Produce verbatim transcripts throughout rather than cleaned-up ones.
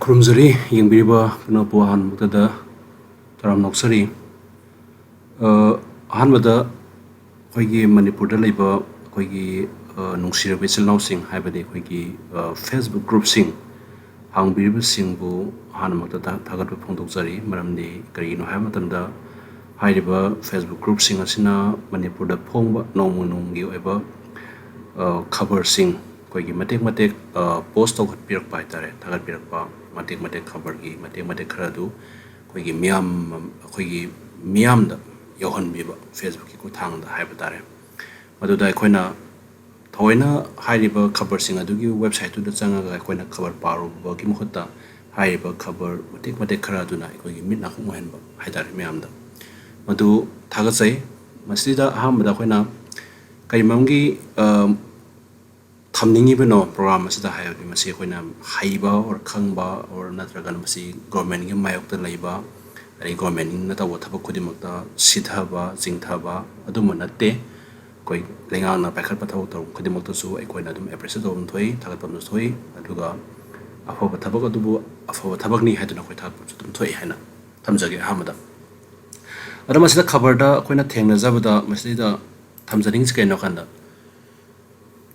ꯈꯨꯔꯨꯝꯖꯔꯤ, ꯌꯦꯡꯕꯤꯔꯤꯕ ꯄꯨꯝꯅꯃꯛꯄꯨ ꯑꯍꯥꯟꯕꯃꯛꯇꯗ ꯇꯔꯥꯝꯅ ꯑꯣꯛꯆꯔꯤ꯫ ꯑ, ꯑꯍꯥꯟꯕꯗ ꯑꯩꯈꯣꯏꯒꯤ ꯃꯅꯤꯄꯨꯔꯗ ꯂꯩꯕ ꯑꯩꯈꯣꯏꯒꯤ, ꯑ, ꯅꯨꯡꯁꯤꯔꯕ ꯏꯆꯤꯜ ꯏꯅꯥꯎꯁꯤꯡ, ꯍꯥꯏꯕꯗꯤ ꯑꯩꯈꯣꯏꯒꯤ, ꯑ, Facebook groupꯁꯤꯡ ꯍꯥꯡꯕꯤꯔꯤꯕꯁꯤꯡꯕꯨ ꯑꯍꯥꯟꯕꯃꯛꯇ ꯊꯥ-, ꯊꯥꯒꯠꯄ ꯐꯣꯡꯗꯣꯛꯆꯔꯤ꯫ ꯃꯔꯝꯗꯤ ꯀꯔꯤꯒꯤꯅꯣ ꯍꯥꯏꯕ ꯃꯇꯝꯗ, ꯍꯥꯏꯔꯤꯕ Facebook groupꯁꯤꯡ ꯑꯁꯤꯅ ꯃꯅꯤꯄꯨꯔꯗ ꯐꯣꯡꯕ ꯅꯣꯡꯃ ꯅꯣꯡꯃꯒꯤ ꯑꯣꯏꯕ, ꯑ, ꯈꯕꯔꯁꯤꯡ ꯑꯩꯈꯣꯏꯒꯤ ꯃꯇꯦꯛ ꯃꯇꯦꯛ, ꯑ, post ꯇꯧꯈꯠꯄꯤꯔꯛꯄ ꯍꯥꯏ ꯇꯥꯔꯦ, ꯊꯥꯒꯠꯄꯤꯔꯛꯄ ꯃꯇꯦꯛ ꯃꯇꯦꯛ ꯈꯕꯔꯒꯤ ꯃꯇꯦꯛ ꯃꯇꯦꯛ ꯈꯔ ꯑꯗꯨ ꯑꯩꯈꯣꯏꯒꯤ ꯃꯤꯌꯥꯝ, ꯑꯩꯈꯣꯏꯒꯤ ꯃꯤꯌꯥꯝꯗ ꯌꯧꯍꯟꯕꯤꯕ, Facebookꯀꯤ ꯈꯨꯠꯊꯥꯡꯗ ꯍꯥꯏꯕ ꯇꯥꯔꯦ꯫ ꯃꯗꯨꯗ ꯑꯩꯈꯣꯏꯅ ꯊꯑꯣꯏꯅ ꯍꯥꯏꯔꯤꯕ ꯈꯕꯔꯁꯤꯡ ꯑꯗꯨꯒꯤ websiteꯇꯨꯗ ꯆꯪꯉꯒ ꯑꯩꯈꯣꯏꯅ ꯈꯕꯔ ꯄꯥꯔꯨꯕꯒꯤ ꯃꯍꯨꯠꯇ, ꯍꯥꯏꯔꯤꯕ ꯈꯕꯔ ꯃꯇꯦꯛ ꯃꯇꯦꯛ ꯈꯔ ꯑꯗꯨꯅ ꯑꯩꯈꯣꯏꯒꯤ ꯃꯤꯠ ꯅꯥꯀꯣꯡ ꯑꯣꯏꯍꯟꯕ ꯍꯥꯏ ꯇꯥꯔꯦ ꯃꯌꯥꯝꯗ꯫ ꯃꯗꯨ ꯊꯥꯒꯠꯆꯩ꯫ ꯃꯁꯤꯗ ꯑꯍꯥꯟꯕꯗ ꯑꯩꯈꯣꯏꯅ ꯀꯔꯤ ꯃꯔꯝꯒꯤ, ꯑ, ꯊꯝꯅꯤꯡꯉꯤꯕꯅꯣ program ꯑꯁꯤꯗ ꯍꯥꯏꯕꯗꯤ, ꯃꯁꯤ ꯑꯩꯈꯣꯏꯅ ꯍꯩꯕ or ꯈꯪꯕ or ꯅꯠꯇ꯭ꯔꯒꯅ ꯃꯁꯤ governmentꯀꯤ ꯃꯥꯌꯣꯛꯇ ꯂꯩꯕ, ꯑꯗꯩ governmentꯅ ꯇꯧꯕ ꯊꯕꯛ ꯈꯨꯗꯤꯡꯃꯛꯇ ꯁꯤꯊꯕ, ꯆꯤꯡꯊꯕ ꯑꯗꯨꯝꯕ ꯅꯠꯇꯦ꯫ ꯑꯩꯈꯣꯏ ꯂꯩꯉꯥꯛꯅ ꯄꯥꯏꯈꯠꯄ ꯊꯕꯛ ꯊꯧꯔꯝ ꯈꯨꯗꯤꯡꯃꯛꯇꯁꯨ ꯑꯩꯈꯣꯏꯅ ꯑꯗꯨꯝ appreciate ꯇꯧꯐꯝ ꯊꯣꯛꯏ, ꯊꯥꯒꯠꯐꯝꯁꯨ ꯊꯣꯛꯏ, ꯑꯗꯨꯒ ꯑꯐꯕ ꯊꯕꯛ ꯑꯗꯨꯕꯨ ꯑꯐꯕ ꯊꯕꯛꯅꯤ ꯍꯥꯏꯗꯨꯅ ꯑꯩꯈꯣꯏ ꯊꯥꯒꯠꯐꯝꯁꯨ ꯑꯗꯨꯝ ꯊꯣꯛꯏ ꯍꯥꯏꯅ ꯊꯝꯖꯒꯦ ꯑꯍꯥꯟꯕꯗ꯫ ꯑꯗꯣ ꯃꯁꯤꯗ ꯈꯕꯔꯗ ꯑꯩꯈꯣꯏꯅ ꯊꯦꯡꯅꯖꯕꯗ ꯃꯁꯤꯗ ꯊꯝꯖꯅꯤꯡꯉꯤꯁꯤ ꯀꯩꯅꯣ ꯍꯥꯏ ꯀꯥꯟꯗ,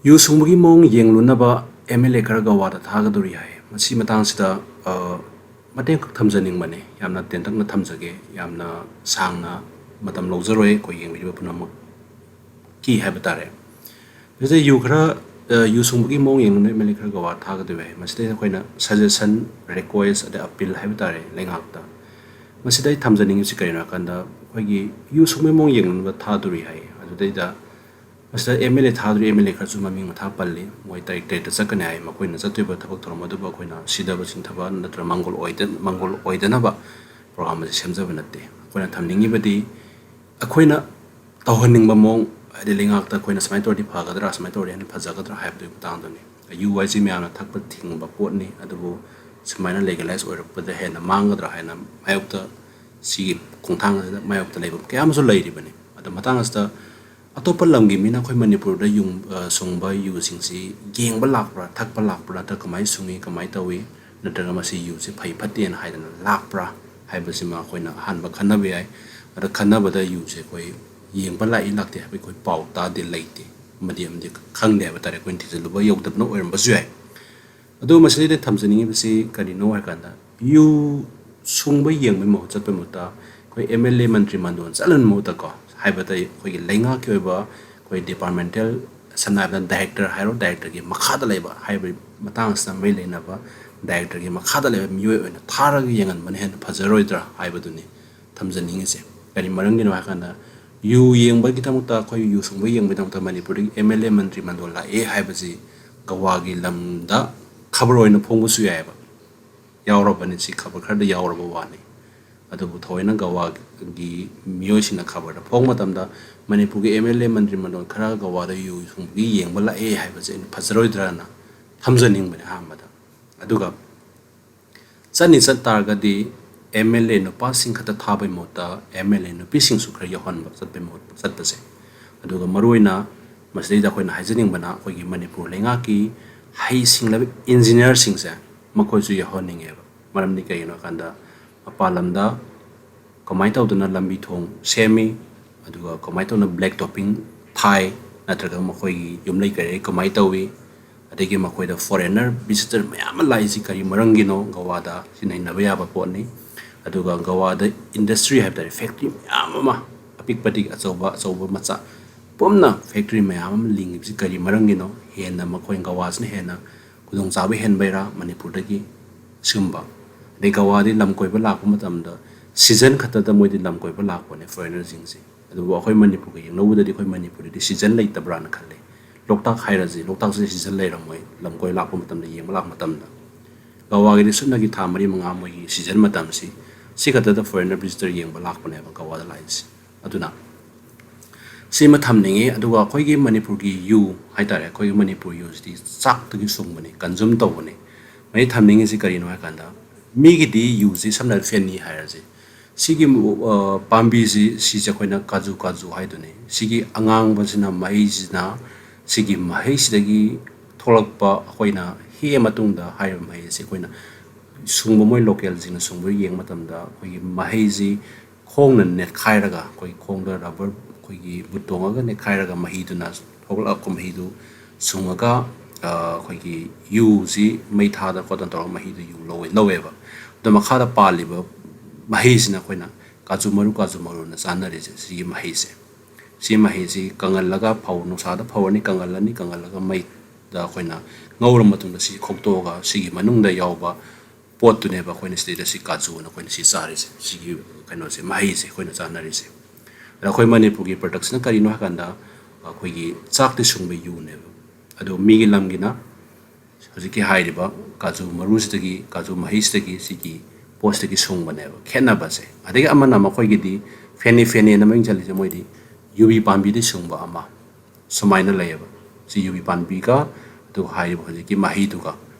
ꯌꯨ ꯁꯨꯡꯕꯒꯤ ꯃꯑꯣꯡ ꯌꯦꯡꯂꯨꯅꯕ MLA ꯈꯔ ꯒꯋꯥꯗ ꯊꯥꯒꯗꯧꯔꯤ ꯍꯥꯏ꯫ ꯃꯁꯤ ꯃꯇꯥꯡꯁꯤꯗ, ꯑ, ꯃꯇꯦꯛ ꯈꯛ ꯊꯝꯖꯅꯤꯡꯕꯅꯦ, ꯌꯥꯝꯅ ꯇꯦꯟꯇꯛꯅ ꯊꯝꯖꯒꯦ, ꯌꯥꯝꯅ ꯁꯥꯡꯅ ꯃꯇꯝ ꯂꯧꯖꯔꯣꯏ ꯑꯩꯈꯣꯏ ꯌꯦꯡꯕꯤꯔꯤꯕ ꯄꯨꯝꯅꯃꯛꯀꯤ ꯍꯥꯏꯕ ꯇꯥꯔꯦ꯫ ꯃꯁꯤꯗ ꯌꯨ ꯈꯔ, ꯑ, ꯌꯨ ꯁꯨꯡꯕꯒꯤ ꯃꯑꯣꯡ ꯌꯦꯡꯂꯨꯅꯕ MLA ꯈꯔ ꯒꯋꯥ ꯊꯥꯒꯗꯧꯔꯤ ꯍꯥꯏ꯫ ꯃꯁꯤꯗꯩꯗ ꯑꯩꯈꯣꯏꯅ suggestion, request ꯑꯗꯩ appeal ꯍꯥꯏꯕ ꯇꯥꯔꯦ ꯂꯩꯉꯥꯛꯇ꯫ ꯃꯁꯤꯗ ꯑꯩ ꯊꯝꯖꯅꯤꯡꯉꯤꯁꯤ ꯀꯔꯤꯅꯣ ꯍꯥꯏ ꯀꯥꯟꯗ, ꯑꯩꯈꯣꯏꯒꯤ ꯌꯨ ꯁꯨꯡꯕꯒꯤ ꯃꯑꯣꯡ ꯌꯦꯡꯂꯨꯅꯕ ꯊꯥꯗꯣꯔꯤ ꯍꯥꯏ꯫ ꯑꯗꯨꯗꯩꯗ ꯃꯁꯤꯗ MLA ꯊꯥꯗꯣꯔꯤ, MLA ꯈꯔꯁꯨ ꯃꯃꯤꯡ ꯃꯊꯥ ꯄꯜꯂꯤ꯫ ꯃꯣꯏ ꯇꯔꯦꯠ ꯇꯔꯦꯠꯇ ꯆꯠꯀꯅꯤ ꯍꯥꯏ꯫ ꯃꯈꯣꯏꯅ ꯆꯠꯇꯣꯏꯕ ꯊꯕꯛ ꯊꯧꯔꯝ ꯑꯗꯨꯕꯨ ꯑꯩꯈꯣꯏꯅ ꯁꯤꯗꯕ ꯆꯤꯡꯊꯕ ꯅꯠꯇ꯭ꯔꯒ ꯃꯪꯒꯣꯜ ꯑꯣꯏꯗ-, ꯃꯪꯒꯣꯜ ꯑꯣꯏꯗꯅꯕ program ꯑꯁꯤ ꯁꯦꯝꯖꯕ ꯅꯠꯇꯦ꯫ ꯑꯩꯈꯣꯏꯅ ꯊꯝꯅꯤꯡꯉꯤꯕꯗꯤ ꯑꯩꯈꯣꯏꯅ ꯇꯧꯍꯟꯅꯤꯡꯕ ꯃꯑꯣꯡ, ꯍꯥꯏꯗꯤ ꯂꯩꯉꯥꯛꯇ ꯑꯩꯈꯣꯏꯅ ꯁꯨꯃꯥꯏꯅ ꯇꯧꯔꯗꯤ ꯐꯒꯗ꯭ꯔꯥ, ꯁꯨꯃꯥꯏꯅ ꯇꯧꯔꯗꯤ ꯍꯦꯟꯅ ꯐꯖꯒꯗ꯭ꯔꯥ ꯍꯥꯏꯕꯗꯨꯒꯤ ꯃꯇꯥꯡꯗꯅꯤ꯫ ꯌꯨ ꯍꯥꯏꯁꯤ ꯃꯌꯥꯝꯅ ꯊꯛꯄ ꯊꯤꯡꯕ ꯄꯣꯠꯅꯤ, ꯑꯗꯨꯕꯨ ꯁꯨꯃꯥꯏꯅ legalize ꯑꯣꯏꯔꯛꯄꯗ ꯍꯦꯟꯅ ꯃꯥꯡꯒꯗ꯭ꯔꯥ ꯍꯥꯏꯅ ꯃꯥꯌꯣꯛꯇ, ꯁꯤꯒꯤ ꯈꯣꯡꯊꯥꯡ ꯑꯁꯤꯗ ꯃꯥꯌꯣꯛꯇ ꯂꯩꯕ ꯀꯌꯥ ꯑꯃꯁꯨ ꯂꯩꯔꯤꯕꯅꯤ꯫ ꯑꯗꯣ ꯃꯇꯥꯡ ꯑꯁꯤꯗ ꯑꯇꯣꯞꯄ ꯂꯝꯒꯤ ꯃꯤꯅ ꯑꯩꯈꯣꯏ ꯃꯅꯤꯄꯨꯔꯗ ꯌꯨꯡ-, ꯑ, ꯁꯨꯡꯕ ꯌꯨꯁꯤꯡꯁꯤ ꯌꯦꯡꯕ ꯂꯥꯛꯄ꯭ꯔꯥ, ꯊꯛꯄ ꯂꯥꯛꯄ꯭ꯔꯥ, ꯅꯠꯇ꯭ꯔꯒ ꯀꯃꯥꯏꯅ ꯁꯨꯡꯉꯤ, ꯀꯃꯥꯏꯅ ꯇꯧꯏ, ꯅꯠꯇ꯭ꯔꯒ ꯃꯁꯤ ꯌꯨꯁꯦ ꯐꯩ ꯐꯠꯇꯦꯅ ꯍꯥꯏꯗꯅ ꯂꯥꯛꯄ꯭ꯔꯥ ꯍꯥꯏꯕꯁꯤꯃ ꯑꯩꯈꯣꯏꯅ ꯑꯍꯥꯟꯕ ꯈꯟꯅꯕ ꯌꯥꯏ꯫ ꯑꯗ ꯈꯟꯅꯕꯗ ꯌꯨꯁꯦ ꯑꯩꯈꯣꯏ ꯌꯦꯡꯕ ꯂꯥꯛꯏ ꯂꯥꯛꯇꯦ ꯍꯥꯏꯕ ꯑꯩꯈꯣꯏ ꯄꯥꯎ ꯇꯥꯗꯦ, ꯂꯩꯇꯦ꯫ ꯑꯃꯗꯤ ꯑꯃꯗꯤ ꯈꯪꯗꯦ ꯍꯥꯏꯕ ꯇꯥꯔꯦ, ꯑꯩꯈꯣꯏꯅ ꯊꯤꯖꯤꯜꯂꯨꯕ ꯌꯧꯗꯕꯅ ꯑꯣꯏꯔꯝꯕꯁꯨ ꯌꯥꯏ꯫ ꯑꯗꯨ ꯃꯁꯤꯗꯩꯗ ꯊꯝꯖꯅꯤꯡꯉꯤꯕꯁꯤ ꯀꯔꯤꯅꯣ ꯍꯥꯏꯀꯥꯟꯗ, ꯌꯨ ꯁꯨꯡꯕ ꯌꯦꯡꯕꯒꯤ ꯃꯍꯨꯠ ꯆꯠꯄꯒꯤ ꯃꯍꯨꯠꯇ ꯑꯩꯈꯣꯏ ꯑꯦꯝ ꯑꯦꯜ ꯑꯦ ꯃꯟꯇ꯭ꯔꯤ ꯃꯟꯗꯣꯟ ꯆꯠꯍꯟꯕ ꯃꯍꯨꯠꯇꯀꯣ, ꯍꯥꯏꯕꯗꯤ ꯑꯩꯈꯣꯏꯒꯤ ꯂꯩꯉꯥꯛꯀꯤ ꯑꯣꯏꯕ ꯑꯩꯈꯣꯏ ꯗꯤꯄꯥꯔꯠꯃꯦꯟꯇꯦꯜ, ꯁꯝꯅ ꯍꯥꯏꯔꯕꯗ ꯗꯥꯏꯔꯦꯛꯇꯔ ꯍꯥꯏꯔꯣ, ꯗꯥꯏꯔꯦꯛꯇꯔꯒꯤ ꯃꯈꯥꯗ ꯂꯩꯕ ꯍꯥꯏꯕꯒꯤ ꯃꯇꯥꯡ ꯑꯁꯤꯗ ꯃꯔꯤ ꯂꯩꯅꯕ ꯗꯥꯏꯔꯦꯛꯇꯔꯒꯤ ꯃꯈꯥꯗ ꯂꯩꯕ ꯃꯤꯑꯣꯏ ꯑꯣꯏꯅ ꯊꯥꯔꯒ ꯌꯦꯡꯍꯟꯕꯅ ꯍꯦꯟꯅ ꯐꯖꯔꯣꯏꯗ꯭ꯔꯥ ꯍꯥꯏꯕꯗꯨꯅꯤ ꯊꯝꯖꯅꯤꯡꯉꯤꯁꯦ꯫ ꯀꯔꯤ ꯃꯔꯝꯒꯤꯅꯣ ꯍꯥꯏꯀꯥꯟꯗ, ꯌꯨ ꯌꯦꯡꯕꯒꯤꯗꯃꯛꯇ, ꯑꯩꯈꯣꯏ ꯌꯨ ꯁꯨꯡꯕ ꯌꯦꯡꯕꯒꯤꯗꯃꯛꯇ ꯃꯅꯤꯄꯨꯔꯗꯒꯤ ꯑꯦꯝ ꯑꯦꯜ ꯑꯦ ꯃꯟꯇ꯭ꯔꯤ ꯃꯟꯗꯣꯟ ꯂꯥꯛꯑꯦ ꯍꯥꯏꯕꯁꯤ ꯒꯋꯥꯒꯤ ꯂꯝꯗ ꯈꯕꯔ ꯑꯣꯏꯅ ꯐꯣꯡꯕꯁꯨ ꯌꯥꯏꯑꯕ꯫ ꯌꯥꯎꯔꯕꯅꯤ, ꯁꯤ ꯈꯕꯔ ꯈꯔꯗ ꯌꯥꯎꯔꯕ ꯋꯥꯅꯤ꯫ ꯑꯗꯨꯕꯨ ꯊꯑꯣꯏꯅ ꯒꯋꯥꯒꯤ ꯃꯤꯑꯣꯏꯁꯤꯡꯅ ꯈꯕꯔꯗ ꯐꯣꯡꯕ ꯃꯇꯝꯗ ꯃꯅꯤꯄꯨꯔꯒꯤ ꯑꯦꯝ ꯑꯦꯜ ꯑꯦ ꯃꯟꯇ꯭ꯔꯤ ꯃꯟꯗꯣꯟ ꯈꯔ ꯒꯋꯥꯗ ꯌꯨ ꯁꯨꯡꯕꯒꯤ ꯌꯦꯡꯕ ꯂꯥꯛꯑꯦ ꯍꯥꯏꯕꯁꯦ ꯑꯩꯅ ꯐꯖꯔꯣꯏꯗ꯭ꯔꯅ ꯊꯝꯖꯅꯤꯡꯕꯅꯦ ꯑꯍꯥꯟꯕꯗ꯫ ꯑꯗꯨꯒ ꯆꯠꯅꯤ ꯆꯠ ꯇꯥꯔꯒꯗꯤ ꯑꯦꯝ ꯑꯦꯜ ꯑꯦ ꯅꯨꯄꯥꯁꯤꯡ ꯈꯛꯇ ꯊꯥꯕꯒꯤ ꯃꯍꯨꯠꯇ ꯑꯦꯝ ꯑꯦꯜ ꯑꯦ ꯅꯨꯄꯤꯁꯤꯡꯁꯨ ꯈꯔ ꯌꯥꯎꯍꯟꯕ ꯆꯠꯄꯒꯤ ꯃꯍꯨꯠ, ꯆꯠꯄꯁꯦ꯫ ꯑꯗꯨꯒ ꯃꯔꯨꯑꯣꯏꯅ ꯃꯁꯤꯗꯩꯗ ꯑꯩꯈꯣꯏꯅ ꯍꯥꯏꯖꯅꯤꯡꯕꯅ, ꯑꯩꯈꯣꯏꯒꯤ ꯃꯅꯤꯄꯨꯔ ꯂꯩꯉꯥꯛꯀꯤ ꯍꯩꯁꯤꯡꯂꯕ ꯏꯟꯖꯤꯅꯤꯌꯥꯔꯁꯤꯡꯁꯦ ꯃꯈꯣꯏꯁꯨ ꯌꯥꯎꯍꯟꯅꯤꯡꯉꯦꯕ꯫ ꯃꯔꯝꯗꯤ ꯀꯩꯒꯤꯅꯣ ꯍꯥꯏ ꯀꯥꯟꯗ, ꯃꯄꯥꯟ ꯂꯝꯗ ꯀꯃꯥꯏꯅ ꯇꯧꯗꯅ ꯂꯝꯕꯤ ꯊꯣꯡ ꯁꯦꯝꯃꯤ, ꯑꯗꯨꯒ ꯀꯃꯥꯏꯅ ꯇꯧꯗꯅ ꯕ꯭ꯂꯦꯛ ꯇꯣꯞꯄꯤꯡ ꯊꯥꯏ, ꯅꯠꯇ꯭ꯔꯒ ꯃꯈꯣꯏꯒꯤ ꯌꯨꯝꯂꯩ ꯀꯩꯔꯩ ꯀꯃꯥꯏꯅ ꯇꯧꯏ, ꯑꯗꯒꯤ ꯃꯈꯣꯏꯗ ꯐꯣꯔꯦꯟꯅꯔ ꯚꯤꯖꯤꯇꯔ ꯃꯌꯥꯝ ꯑꯃ ꯂꯥꯛꯏꯁꯤ ꯀꯔꯤ ꯃꯔꯝꯒꯤꯅꯣ? ꯒꯋꯥꯗ ꯁꯤ ꯅꯩꯅꯕ ꯌꯥꯕ ꯄꯣꯠꯅꯤ꯫ ꯑꯗꯨꯒ ꯒꯋꯥꯗ ꯏꯟꯗꯁꯇ꯭ꯔꯤ ꯍꯥꯏꯕ ꯇꯥꯔꯦ, ꯐꯦꯛꯇ꯭ꯔꯤ ꯃꯌꯥꯝ ꯑꯃ, ꯑꯄꯤꯛꯄꯗꯒꯤ ꯑꯆꯧꯕ, ꯑꯆꯧꯕ ꯃꯆꯥ ꯄꯨꯝꯅ ꯐꯦꯛꯇ꯭ꯔꯤ ꯃꯌꯥꯝ ꯑꯃ ꯂꯤꯡꯉꯤꯕꯁꯤ ꯀꯔꯤ ꯃꯔꯝꯒꯤꯅꯣ? ꯍꯦꯟꯅ ꯃꯈꯣꯏ ꯒꯋꯥꯁꯤꯅ ꯍꯦꯟꯅ ꯈꯨꯗꯣꯡꯆꯥꯕ ꯍꯦꯟꯕꯩꯔꯥ ꯃꯅꯤꯄꯨꯔꯗꯒꯤ? ꯁꯤꯒꯨꯝꯕ꯫ ꯑꯗꯩ ꯒꯋꯥꯗꯤ ꯂꯝ ꯀꯣꯏꯕ ꯂꯥꯛꯄ ꯃꯇꯝꯗ ꯁꯤꯖꯟ ꯈꯛꯇꯗ ꯃꯣꯏꯗꯤ ꯂꯝ ꯀꯣꯏꯕ ꯂꯥꯛꯄꯅꯦ ꯐꯣꯔꯦꯅꯔꯁꯤꯡꯁꯦ꯫ ꯑꯗꯨꯕꯨ ꯑꯩꯈꯣꯏ ꯃꯅꯤꯄꯨꯔꯒ ꯌꯦꯡꯅꯧꯕꯗꯗꯤ ꯑꯩꯈꯣꯏ ꯃꯅꯤꯄꯨꯔꯗꯗꯤ ꯁꯤꯖꯟ ꯂꯩꯇꯕ꯭ꯔꯥꯅ ꯈꯜꯂꯦ꯫ ꯂꯣꯛꯇꯥꯛ ꯍꯥꯏꯔꯁꯤ, ꯂꯣꯛꯇꯥꯛꯁꯦ ꯁꯤꯖꯟ ꯂꯩꯔꯝꯃꯣꯏ ꯂꯝ ꯀꯣꯏ ꯂꯥꯛꯄ ꯃꯇꯝꯗ, ꯌꯦꯡꯕ ꯂꯥꯛꯄ ꯃꯇꯝꯗ꯫ ꯒꯋꯥꯒꯤꯗꯤ ꯁꯨꯞꯅꯒꯤ ꯊꯥ ꯃꯔꯤ ꯃꯉꯥ ꯃꯣꯏꯒꯤ ꯁꯤꯖꯟ ꯃꯇꯝꯁꯤ, ꯁꯤ ꯈꯛꯇꯗ ꯐꯣꯔꯦꯅꯔ ꯚꯤꯖꯤꯇꯔ ꯌꯦꯡꯕ ꯂꯥꯛꯄꯅꯦꯕ ꯒꯋꯥꯗ ꯂꯥꯛꯏꯁꯦ꯫ ꯑꯗꯨꯅ ꯁꯤꯃ ꯊꯝꯅꯤꯡꯉꯤ꯫ ꯑꯗꯨꯒ ꯑꯩꯈꯣꯏꯒꯤ ꯃꯅꯤꯄꯨꯔꯒꯤ ꯌꯨ ꯍꯥꯏꯇꯥꯔꯦ, ꯑꯩꯈꯣꯏꯒꯤ ꯃꯅꯤꯄꯨꯔ ꯌꯨꯁꯤꯗꯤ ꯆꯥꯛꯇꯒꯤ ꯁꯨꯡꯕꯅꯤ, ꯀꯟꯖꯨꯝ ꯇꯧꯕꯅꯤ꯫ ꯃꯁꯤ ꯊꯝꯅꯤꯡꯉꯤꯁꯤ ꯀꯔꯤꯅꯣ ꯍꯥꯏꯀꯥꯟꯗ, ꯃꯤꯒꯤꯗꯤ ꯌꯨꯁꯤ ꯁꯝꯅ ꯍꯥꯏꯔꯕꯗ ꯐꯦꯟꯅꯤ ꯍꯥꯏꯔꯁꯤ, ꯁꯤꯒꯤ, ꯑ, ꯄꯥꯝꯕꯤꯁꯤ, ꯁꯤꯁꯦ ꯑꯩꯈꯣꯏꯅ ꯀꯥꯖꯨ ꯀꯥꯖꯨ ꯍꯥꯏꯗꯨꯅꯤ꯫ ꯁꯤꯒꯤ ꯑꯉꯥꯡꯕꯁꯤꯅ, ꯃꯍꯩꯁꯤꯅ, ꯁꯤꯒꯤ ꯃꯍꯩꯁꯤꯗꯒꯤ ꯊꯣꯛꯂꯛꯄ ꯑꯩꯈꯣꯏꯅ ꯍꯦꯛꯑ ꯃꯇꯨꯡꯗ ꯍꯥꯏꯔꯤꯕ ꯃꯍꯩ ꯑꯁꯤ ꯑꯩꯈꯣꯏꯅ ꯁꯨꯡꯕ, ꯃꯣꯏ ꯂꯣꯀꯦꯜꯁꯤꯡꯅ ꯁꯨꯡꯕ ꯌꯦꯡꯕ ꯃꯇꯝꯗ ꯑꯩꯈꯣꯏꯒꯤ ꯃꯍꯩꯁꯤ ꯈꯣꯡꯅ ꯅꯦꯠꯈꯥꯏꯔꯒ, ꯑꯩꯈꯣꯏꯒꯤ ꯈꯣꯡꯗ ꯔꯕꯔ, ꯑꯩꯈꯣꯏꯒꯤ ꯕꯨꯠ ꯇꯣꯡꯉꯒ ꯅꯦꯠꯈꯥꯏꯔꯒ ꯃꯍꯤꯗꯨꯅ ꯊꯣꯛꯂꯛꯄ ꯃꯍꯤꯗꯨ ꯁꯨꯡꯉꯒ, ꯑ, ꯑꯩꯈꯣꯏꯒꯤ ꯌꯨꯁꯤ ꯃꯩ ꯊꯥꯗꯅ ꯈꯣꯠꯇꯅ ꯇꯧꯔꯒ ꯃꯍꯤꯗꯨ ꯌꯨ ꯂꯧꯋꯦ, ꯂꯧꯋꯦꯕ꯫ ꯑꯗꯣ ꯃꯈꯥꯗ ꯄꯥꯜꯂꯤꯕ ꯃꯍꯩꯁꯤꯅ ꯑꯩꯈꯣꯏꯅ ꯀꯥꯖꯨ ꯃꯔꯨ, ꯀꯥꯖꯨ ꯃꯔꯨꯅ ꯆꯥꯅꯔꯤꯁꯦ, ꯁꯤꯒꯤ ꯃꯍꯩꯁꯦ꯫ ꯁꯤ ꯃꯍꯩꯁꯤ ꯀꯪꯍꯜꯂꯒ ꯐꯧ ꯅꯨꯡꯁꯥꯗ ꯐꯧꯔꯅꯤ, ꯀꯪꯍꯜꯂꯅꯤ, ꯀꯪꯍꯜꯂꯒ ꯃꯩꯗ ꯑꯩꯈꯣꯏꯅ ꯉꯧꯔ ꯃꯇꯨꯡꯗ ꯁꯤ ꯈꯣꯛꯇꯣꯛꯑꯒ ꯁꯤꯒꯤ ꯃꯅꯨꯡꯗ ꯌꯥꯎꯕ ꯄꯣꯠꯇꯨꯅꯦꯕ ꯑꯩꯈꯣꯏꯅ ꯁꯤꯗꯩꯗ ꯁꯤ ꯀꯥꯖꯨꯅ ꯑꯩꯈꯣꯏꯅ ꯁꯤ ꯆꯥꯔꯤꯁꯦ, ꯁꯤꯒꯤ ꯀꯩꯅꯣꯁꯦ, ꯃꯍꯩꯁꯦ ꯑꯩꯈꯣꯏꯅ ꯆꯥꯅꯔꯤꯁꯦ꯫ ꯑꯗ ꯑꯩꯈꯣꯏ ꯃꯅꯤꯄꯨꯔꯒꯤ ꯄ꯭ꯔꯗꯛꯁꯤꯅ ꯀꯔꯤꯅꯣ ꯍꯥꯏ ꯀꯥꯟꯗ, ꯑꯩꯈꯣꯏꯒꯤ ꯆꯥꯛꯇ ꯁꯨꯡꯕ ꯌꯨꯅꯦꯕ꯫ ꯑꯗꯣ ꯃꯤꯒꯤ ꯂꯝꯒꯤꯅ ꯍꯧꯖꯤꯛꯀꯤ ꯍꯥꯏꯔꯤꯕ ꯀꯥꯖꯨ ꯃꯔꯨꯁꯤꯗꯒꯤ, ꯀꯥꯖꯨ ꯃꯍꯩꯁꯤꯗꯒꯤ, ꯁꯤꯒꯤ ꯄꯣꯠꯁꯤꯗꯒꯤ ꯁꯨꯡꯕꯅꯦꯕ ꯈꯦꯠꯅꯕꯁꯦ꯫ ꯑꯗꯒꯤ ꯑꯃꯅ ꯃꯈꯣꯏꯒꯤꯗꯤ ꯐꯦꯅꯦ, ꯐꯦꯅꯦꯅ ꯃꯃꯤꯡ ꯆꯠꯂꯤꯁꯦ, ꯃꯣꯏꯗꯤ ꯌꯨꯕꯤ ꯄꯥꯝꯕꯤꯗꯒꯤ ꯁꯨꯡꯕ ꯑꯃ ꯁꯨꯃꯥꯏꯅ ꯂꯩꯌꯦꯕ꯫ ꯁꯤ ꯌꯨꯕꯤ ꯄꯥꯝꯕꯤꯒ ꯑꯗꯨꯒ ꯍꯥꯏꯔꯤꯕ ꯍꯧꯖꯤꯛꯀꯤ ꯃꯍꯩꯗꯨꯒ,